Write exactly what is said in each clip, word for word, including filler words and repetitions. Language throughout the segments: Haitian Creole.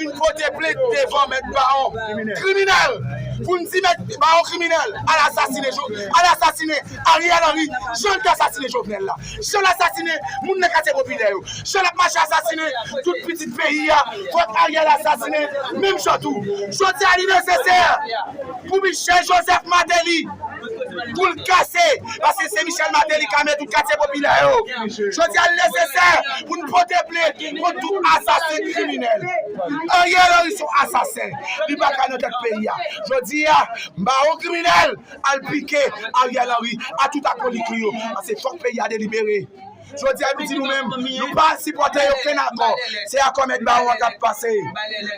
Vin pote plent devan mèt bawon kriminèl pou n di mèt bawon kriminèl al asasinen, al asasinen Ariel Henry, jan l te asasinen Jovenel la, jan l asasinen moun nan katye popilè yo, jan l ap mache asasinen tout pitit peyi a. Fòk Ariel asasinen menm jan tou. Jodi a li nesesè pou Michel Joseph Martelly pou l kase, paske se Michel Martelly k ame tout katye popilè yo. Jodi a l nesesè pou n pote plent kont tout asasen kriminèl. Ariel Henry se yon asasen, li pa ka nan tèt peyi a. Jodi a, bawon kriminèl al pike Ariel Henry a tout akolit li yo, paske fòk peyi a delibere. Jodi a nou di nou menm, nou pa sipòte okenn akò. Se akò mèt bawon an k ap pase.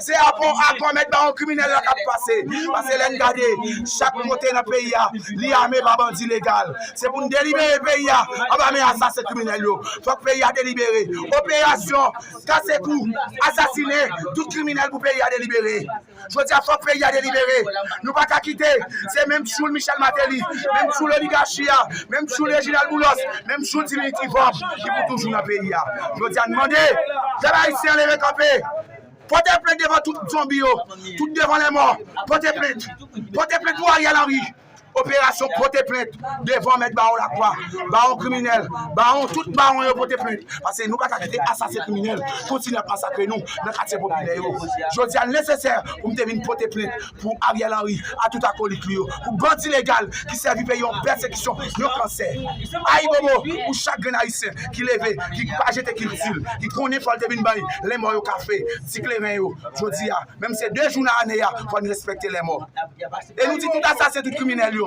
Se akò, akò mèt bawon kriminèl la k ap pase. Paske lè n gade, chak kote nan peyi a, li ame pa bandi legal. Se pou n delibere peyi a anba men asasen kriminèl yo. Fòk peyi a delibere. Operasyon kase kou, asasinen tout kriminèl pou peyi a delibere. Jodi a, fòk peyi a delibere. Nou pa ka kite se menm tchoul Michel Martelly, menm tchoul oligachi a, menm tchoul Reginald Boulos, menm tchoul Dimitri Vorbe ki pou toujou nan peyi a. Jodi a, n mande pèp ayisyen an leve kanpe. Pote plent devan tout zonbi yo, tout devan lèmò. Pote plent. Pote plent pou Ariel Henry. Operasyon pote plent devan mèt bawon Lakwa, bawon kriminèl, bawon, tout bawon yo pote plent. Paske nou pa ka kite asasen kriminèl kontinye ap masakre nou nan katye popilè yo. Jodi a, l nesesè pou m te vin pote plent pou Ariel Henry a tout akolit li yo, pou bandi legal ki sèvi peyi a yon pèsekisyon, yon kansè. Ayibobo pou chak grenn ayisyen ki leve, ki pa jete kilti l, ki konnen fò l te vin bay lèmò yo kafe, ti kleren yo. Jodi a, menm se de jou nan ane a, fò n respekte lèmò. E nou di tout asasen, tout kriminèl yo.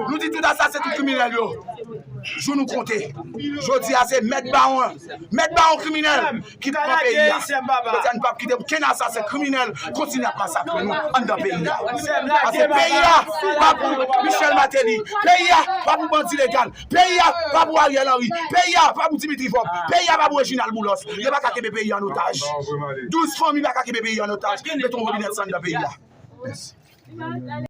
Nou di tout asasen, tout kriminèl yo. Jou nou konte. Jodi a se mèt bawon, mèt bawon kriminèl ki pran peyi a. Jodi a nou p ap kite okenn asasen kriminèl kontinye ap masakre nou anndan peyi a. Paske peyi a pa pou Michel Martelly. Peyi a pa pou bandi legal. Peyi a pa pou Ariel Henry. Peyi a pa pou Dimitri Vorbe. Peyi a pa pou Reginald Boulos. Yo pa ka kenbe peyi a an otaj. Douz fanmi pa ka kenbe peyi a an otaj. Mete yon robinèt san anndan peyi a. Mèsi.